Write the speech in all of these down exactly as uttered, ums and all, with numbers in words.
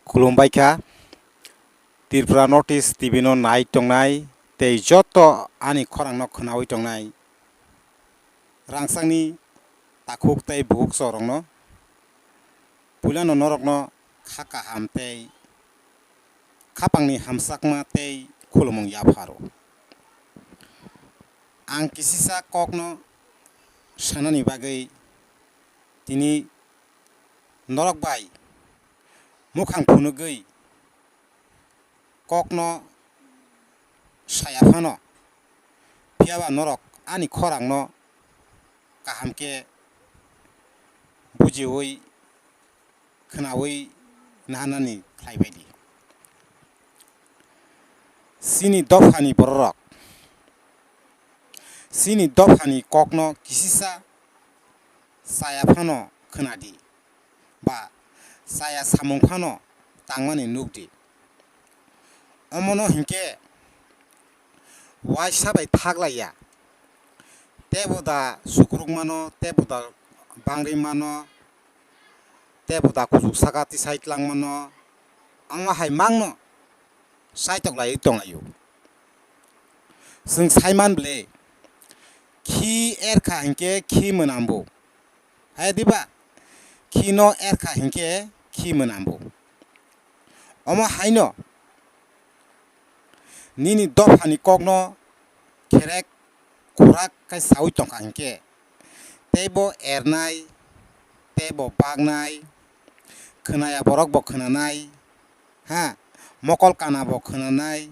Khulumbai kha Tripura North East T V no nai tongnai tei joto ani khorang no khwnawi tongnai rangchakni takhuk tei bukhuk chwrwng no. Puila no norok no kha kaham tei khapang ni hamjakma tei khulumung yapharo. Ang kisisa kok no sanani bagwi tini norok bai mukhang phunugwi kokno saya phano, phiyaba norok ani khorangno kaham khe bujiui khwnaui naharnani khlai baidi. Chini dophani bororok, chini dophani kokno kisisa chaya phano khwnadi, ba chaya samung phano tangmani nukdi. Omono hinkhe waisa bai thaklaiya, tebo da sukruk mano, tebo da bangri mano, tebo da kuchuk saka tisai tlang mano, omo hai mangno saitok lai tonglaio. Chwng saiman ble, khi erkha hinkhe khi mwnambo. Hai diba? Khino erkha hinkhe khi mwnambo. Omo haino nini dophani kokno kherek khurak khai saui tongkha hinkhe, teibo ernai, teibo baknai, khwnaya borok bo khwnanai, ha, mokol kana bo khwnanai,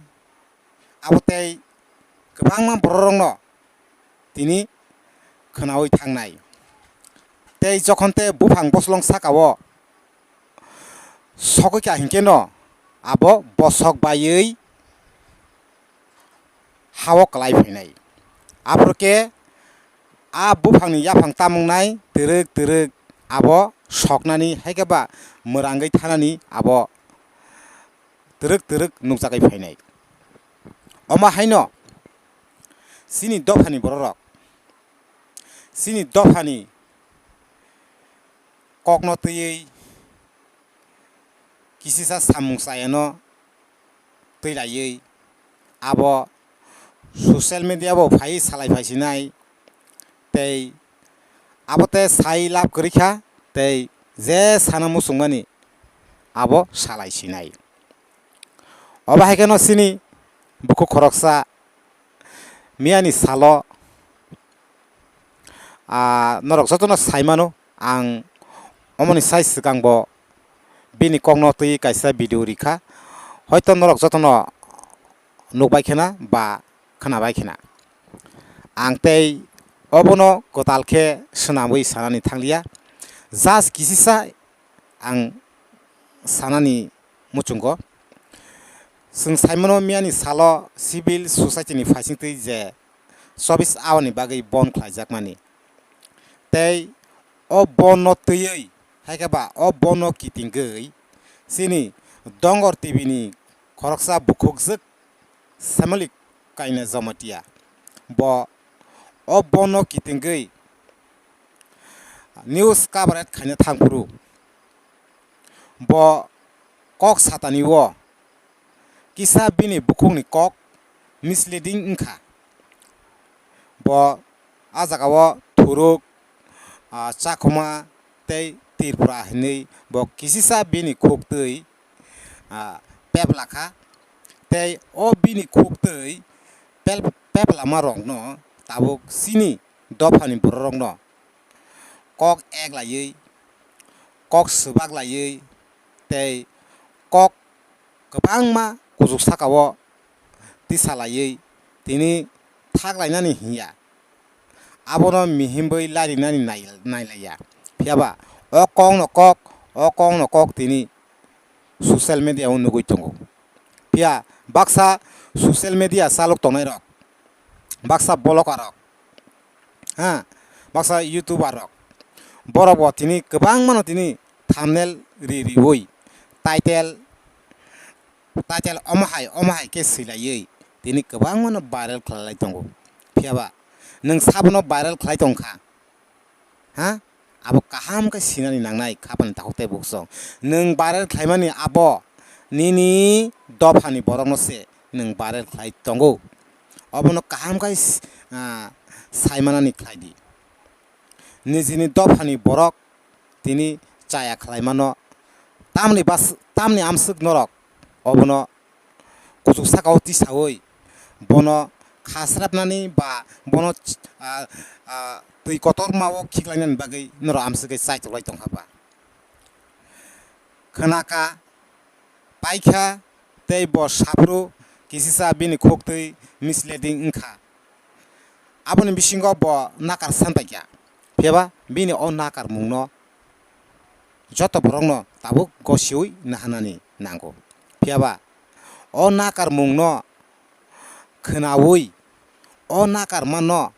abo tei kwbangma bororokno tini khwnaui thangnai. Tei jokhon tei buphang boslong saka-o sogwi kha hinkhe no abo bosok baiwi ha-o kwlai phainai. Aphuru khe a buphangni yaphang tamungnai twrwk twrwk abo soknani hai khe ba mwrangwi thanani abo twrwk twrwk nukjagwi phainai. Omo haino chini dophani bororok, chini dophani kokno twiwi kisisa samung chayano twi laiwi abo social media bo phai salai phai sinai tei abo tei sai lab kwrwi kha tei je sana muchungmani abo salai sinai. Obo hai kheno chini bukhuk khoroksa miyani salo, ah, norok jotono sai mano, ang omoni sai swkang bo bini kokno twi kaisa video rikha, hoito norok jotono nukbai khena ba khwnabai khena. Ang tei obono kwtal khe swnamwi sanani thangliya, just kisisa ang sanani muchungo. Chwng saimano miyani salo civil society ni phaisingtwi je chobbish hour ni bagwi bon khlaijakmani. Tei o bon no twiwi, hai khe ba o bon no kitingwi chini Dongor T V ni khoroksa bukhukjwk Samalik Kaina Jamatia. Bo o bon no kitingwi news coverage khaina thangphuru bo kok satani o kisa bini bukhukni kok misleading wngkha. Bo a jagao thuruk, ah, chakhuma tei Tripura hinwi bo kisisa bini khuktwi, ah, pep lakha. Tei o bini khuktwi pel-, pep lama rokno tabuk chini dophani bororokno kok ek laiwi, kok swbak laiwi tei kok kwbangma kuchuk sakao tisa laiwi tini thak lainani hinya. Abono mihimwi larinani nai-, nailaiya. Phiyaba o kokno kok, o kokno kok tini social media o nugwi tongo. Phiya baksa social media chalok tongnai rok, baksa vlogger rok, ha, baksa YouTuber rok, borok bo tini kwbangmano tini thumbnail ri riwi title, title omo hai, omo hai khe swilaiwi tini kwbangmano viral khlailai tongo. Phiyaba nwng sabono viral khlai tongkha, ha? abo kaham khe sinani nangnai kha phano takhuk tei bukhuk song. Nwng viral khlaimani abo nini dophani borokno se nwng viral khlai tongo. Obono kaham khe s-, ah, saimanani khlai di. Nijini dophani borok tini chaya khlaimano, tamni bas-, tamni amswk norok obono kuchuk sakao tisaui bono khasrapnani ba bono, ah, ah, twi kotormao khiklainani bagwi norok amswkhe chaichuklai tongkha ba? Khwnakha, paikha, tei bo saphuru kisisa bini khuktwi misleading wngkha. Aboni bisingo bo nakar san paikha. Phiyaba bini o nakarmungno joto borokno tabuk gosiui naharnani nango. Phiyaba o nakarmungno khwnaui, o nakarmano,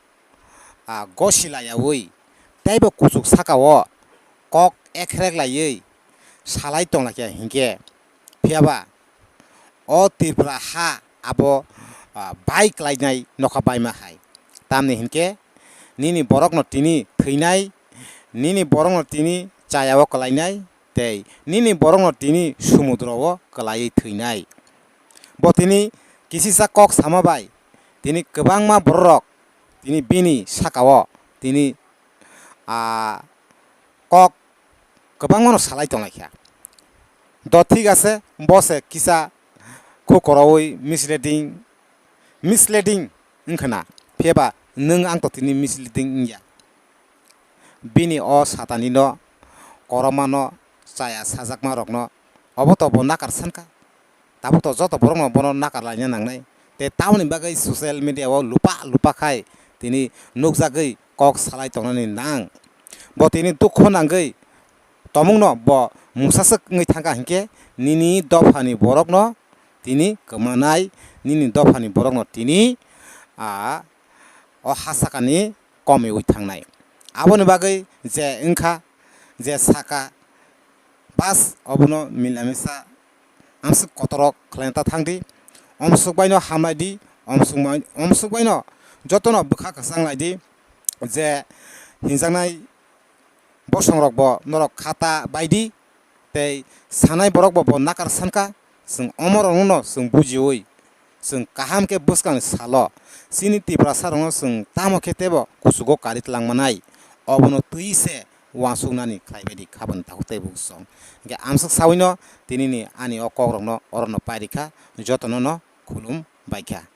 ah, gosi layaui, teibo kuchuk sakao kok ekhrek laiwi salai tonglaikha hinkhe, phiyaba o Tripura ha abo, ah, bai klainai nokha baima hai. Tamni hinkhe nini borokno tini thwinai, nini borokno tini chayao klainai, tei nini borokno tini sumudro-o kwlaiwi thwinai. Bo tini kisisa kok sama bai tini kwbangma bororok tini bini sakao tini, ah, kok kwbangmano salai tonglaikha. Do thik ase, bo se kisa khukoroi misleading, misleading wngkha na, phiyaba nwng ang to tini misleading wngya. Bini o satanino, koromano, chaya sajakmarokno obo to bo nakar sankha. Tabuk to joto borokno bono nakar laina nangnai. Tei tamoni bagwi social media o lupa lupa khai tini nukjagwi kok salai tongnani nang. Bo tini dukho nangwi tomungno bo mungsaswk wngwi thangkha hinkhe nini dophani borokno tini kwmanai, nini dophani borokno tini, ah, o ha sakani komiui thangnai. Aboni bagwi je wngkha, je saka, bas obono milamisa amswk kotorok khlaina ta thangdi, omswk baino hamlaidi, omswk mai-, omswk baino jotono bwkha kwchang laidi, je hinjaknai bosongrokbo norok kha ta baidi, tei sanai borokbo bo nakar sankha. Chwng omorokno chwng bujiui, chwng kaham khe bwskangni salo chini Tiprasarokno chwng tamo khe teibo kuchugo kari twlangmanai, obono twi se uansuknani khlaibaidi khabani takhuk tei bukhuk song. Hinkhe amswk sawino tinini ani o kokrokno orono pairikha, jotono no khulum baikha.